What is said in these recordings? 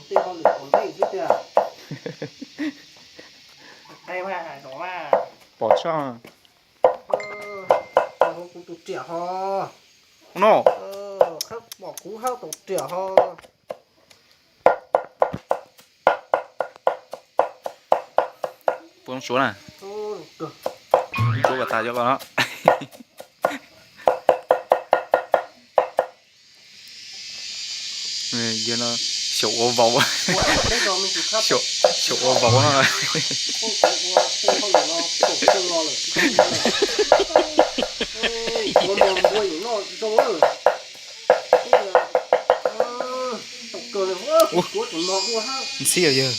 Tej hauj lwm tom ntej xwb tiag. Qe mas, zaum mas. Pom tshaj. Kuv tus riam ho. No. Pom kuv hab tus riam ho. Puab suav na. Suav kom tas cov ko no. Yog no, xyaum ua vauv. Xyaum ua vauv no. Ntxhib yawg.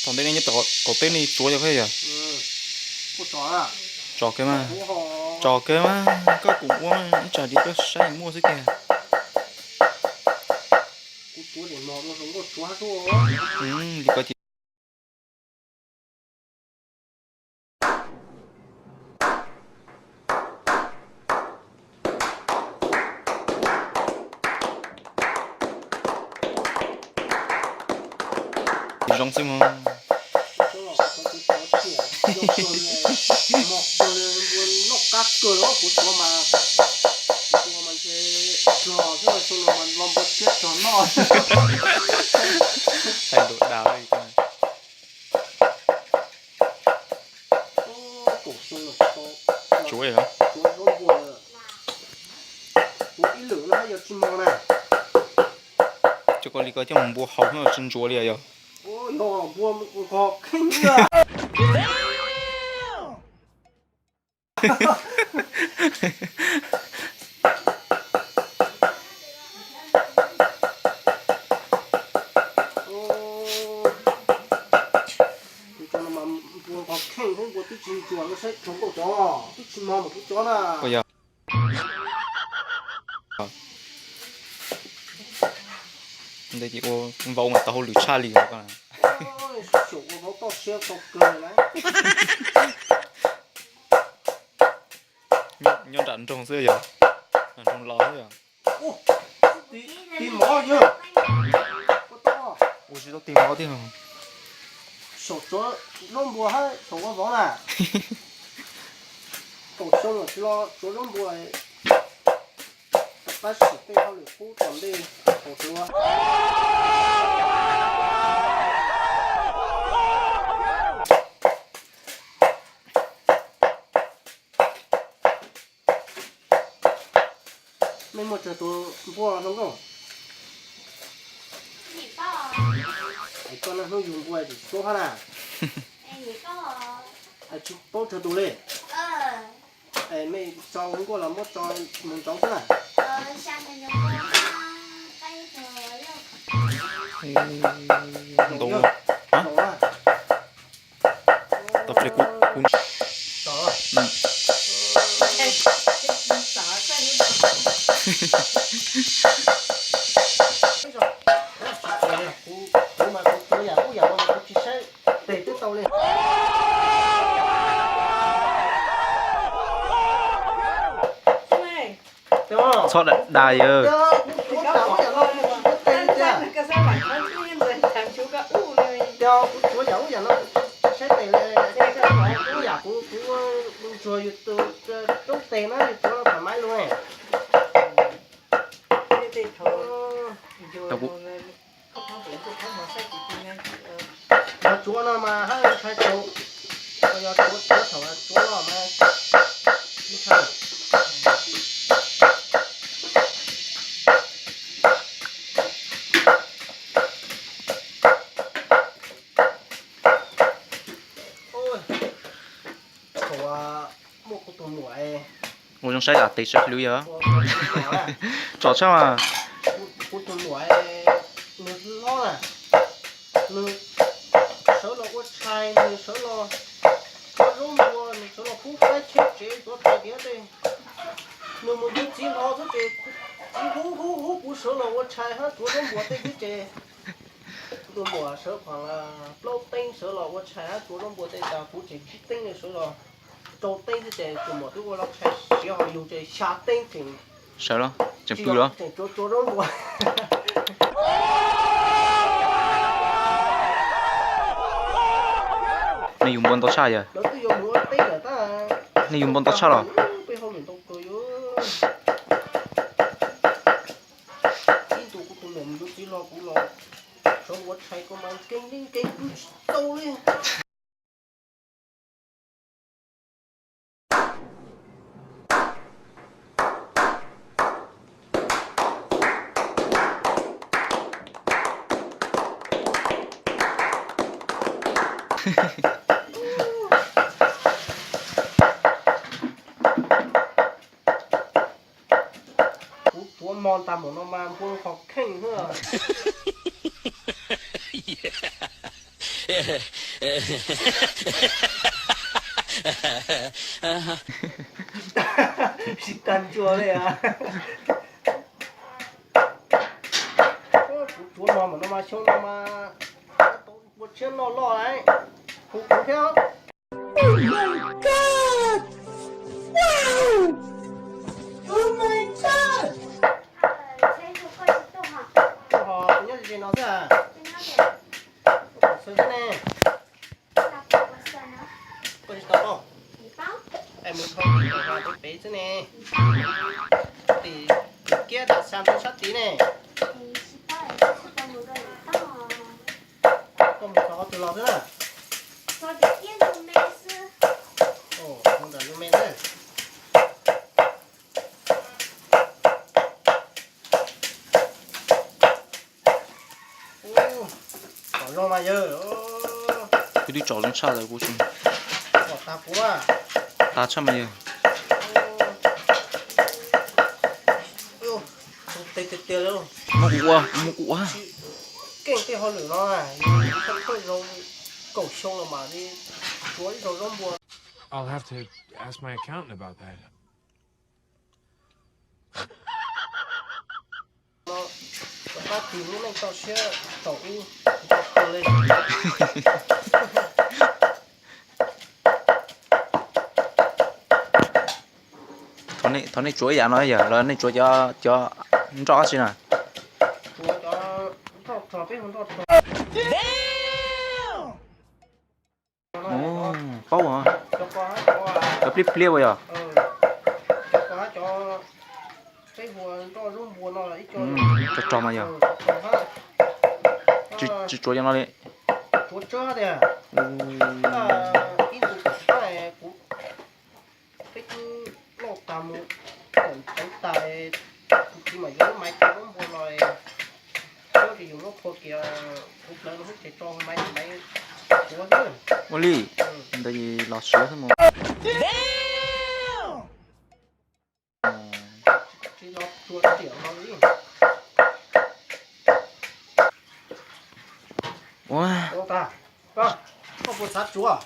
Thaum ntej nej nyob tom qaum teb nej tsuav yog qheb yog? Tso kiag mas, tso kiag mas, koj koom ua mas ib tsam li koj saib muaj xwb kiag. Li ko ces zoo xwb mog. Hais lus dag li ko. Tsuav, coj koj li ko coj mus npua haus no tsis ntsuav li yog? Npua nqos kheej xwb, npua twb tsis ntsuas, saib rau nkauj cov twb tsis mog mas kuv cov na. Ua vauv mas tau hauj lwm tshaj li. Xyaum ua vauv toj siab tau kawg na. Nyob nram nroog xwb yog? Nram nroog los xwb yog? Tig mov yog. Ua tsis tau tig mov tiag. Xyaum tsuav zaub npua hab xyaum ua vauv na. Kaum xyoo los tsis los tsuav zaub npua. Tab sis tej hauj lwm qub tom ntej tau tsuav. Mej muaj tsawg tus npua zoo nkauj? Es koj niaj hnub yug npua tsis paub hab na? Es tsis paub tsawg tus li. Es mej tso ua nkauj los muab tso mus ntsaud xwb na. Ntau. Tau fle kuv, kuv. Kuv mas kuv tsuav yam ub yam no mas kuv tsis saib tes twb tau li. Txhob dag yawg. Kuv tsuav yam ub yam no kuv tsis saib tes li tiag. Kuv tsuav yam ub yam no kuv tsis saib tes li. Ub yam kuv, kuv ntsuag yus tus roob tes na yus tsuav pam maiv lug. Yog tsuav no mas hab ntshai tau, yog tsuav tsuav thaum tsuav no mas ntshai. Thaum muaj kuv tus muam, ua zoo saib am tes saib hlwb yog. Tsom tshaj mas. Kuv tus muam nws hlob na. Nws sawv los ua tshais, nws sawv los ua zaub npua, nws sawv los pub qaib cheb tsev tuav tais tiav tej. Nws mus yuav txiv hlo xwb ces txiv hu hu hu kuv sawv los ua tshais hab tuav zaub npua tej xwb ces. Kuv tus muam sawv phav plaub teeb sawv los ua tshais hab tuav zaub npua tej tas kuv tseem tsib teeb sawv los rau teeb xwb ces tus muam twb ua lub tshais siav ho yug ces xya teeb tseem sawv los tseem pw los tseem tuav zaub npua. Nej yug npua ntau tshaj yog? Lawv twb yuav mus ua teb lawm tab. Nej yug npua ntau tshaj los? Peb hauj lwm ntau kawg yog. Ib ntus kuv tus muam mus yuav txiv los kuv los sawv ua tshais koj mas nkees li nkees pw tsis tau li. Kuv tuav mog tas mus no mas npua qhov kheej xwb. Tsis tag ntsuag li. Kuv tuav mog mas no mas xyoo no mas tau npua tshiab noj loj lawm. Hu kuv thiab. Oh my God! Wow! Oh my God! Koj ho nyob ze no xwb a? Koj xwb ne. Koj tsis tau paub. Es mus thov peb xwb ne. Tim kiab tim xa ntawd sab tid ne. Koj mus thov qhov twg los xwb na? Mus ntawm lub me xwb. Tsom zoo mas yawg. Kuv twb tsom zoo tshaj lawm kuv tsis. Tsom tag kuv a. Tag tshaj mas yawg. Tes tiag tiag li. Muab kuv ua, muab kuv ua. Keej tej hauj lwm no, thawj thawj zaug kaum xyoo los mas li tuav ib zaug zaub npua. I'll have to ask my accountant about that. Rov qab tig lub neej toj siab thaum ub nto kawg li. Thaum nej tsuav ib yam no yog los nej tsuav cov nroj dab tsi na? Tsuav cov nroj rog, peb hu nroj rog. Paub cov pliab pliab ua yog? Cov ko hab cov peb hu nroj zaub npua no ib co rog rog mas yog. Tsis tsuav cov no li. Tsuav tsawb tiag. Ib ntus kuv, peb twb noj tas mus, teev tas, kuv txiv mam yuav lub maiv tso zaub npua no, tsuab ces yus muab phua kiag, kuv plawv no xwb ces tso maiv maiv tsuav xwb. Ua li ntawd los siav xwb mus. Ua, koj puas xav tsuav?